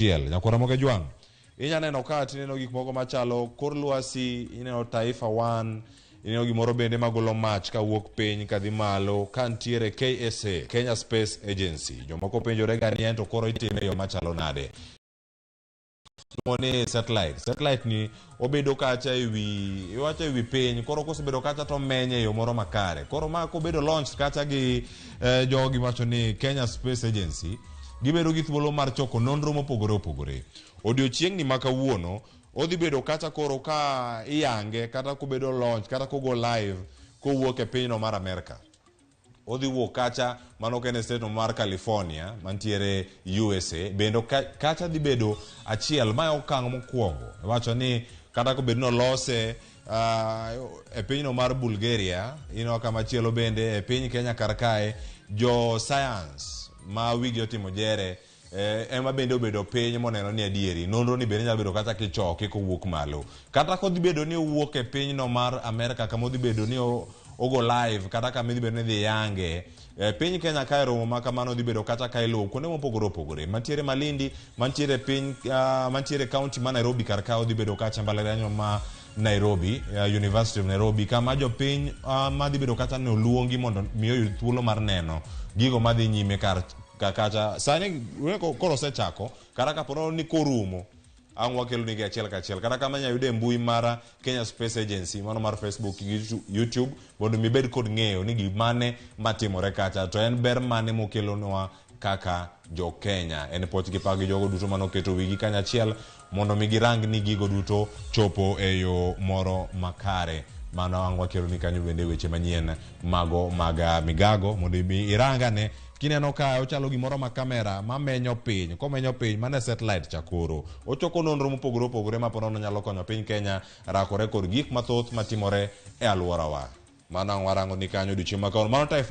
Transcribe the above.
Achiel, Nyakwar Ramogi Ajwang', inya neno ka tineno gik moko machalo kor lwasi, ineno Taifa One, ineno gimoro bende magolo mach kawuok piny kadhi malo ka ntiere KSA, Kenya Space Agency. Jomoko penjore ga ni ento koro itime e yo machalo nade. Iluongo ni satellite. Satellite ni obedo kacha e wi iwacho e wi piny koro kosebedo kacha to omenye e yo moro makare. Koro ma kobedo launched kacha gi eh, jogi wacho ni Kenya Space Agency gibedo gi thuolo mar choko nonro mopogore opogore. Odiochieng'ni ma kawuono odhi bedo kacha koro ka iyange kata kobedo launch kata kogo live kowuok e pinyno mar Amerka. Odhi wuok kacha mano ka en e state no mar California mantiere USA. Bende kacha dhi bedo achiel ma e okang' mokwongo. Iwacho ni kata kobedo ni olose e pinyno mar Bulgaria, ineno kama chielo bende e piny Kenya kar kae, jo science ma wigi otimo jere ema bende obedo piny moneno ni adieri nonro ni bende nyalo bedo kata kichoke kowuok malo kata kodhi bedo ni owuok e pinyno mar Amerka kama odhi bedo ni ogo live kata kama idhi bedo ni idhi yange e piny Kenya kae romo ma kamano dhi bedo kata ka iluwo kuonde mopogore opogore mantiere Malindi mantiere piny mantiere county ma Nairobi kar ka odhi bedo kacha mbalariany ma Nairobi University of Nairobi kama jopiny madhi bedo kata ni oluongi mondo mi oyud thuolo mar neno gigo madhi nyime kar kacha sani koro osechako kata kapo ni korumo ang' wakelo nigi achiel kachiel kata kama inyalo yude e mbui mar Kenya Space Agency mano mar Facebook gi YouTube mondo mi ibed kod ng'eyo ni gimane matimore kacha to en ber mane mokelonwa kaka jo Kenya en poch gi pak gi jogo duto mane oketo wigi kanyachiel mondo mi girang ni gigo duto chopo e yo moro makare mano ang' wakeloni kanyo bende weche manyien mago mag migago mondo mi irang ane kineno ka ochalo gimoro ma kamera mamenyo piny komenyo piny mano e satellite cha koro ochoko nonro mopogore opogore ma ponono nyalo konyo piny Kenya rakore kod gik mathoth matimore e alworawa mano ang' warango ni kanyo odiochieng' ma kawuono mano Taifa.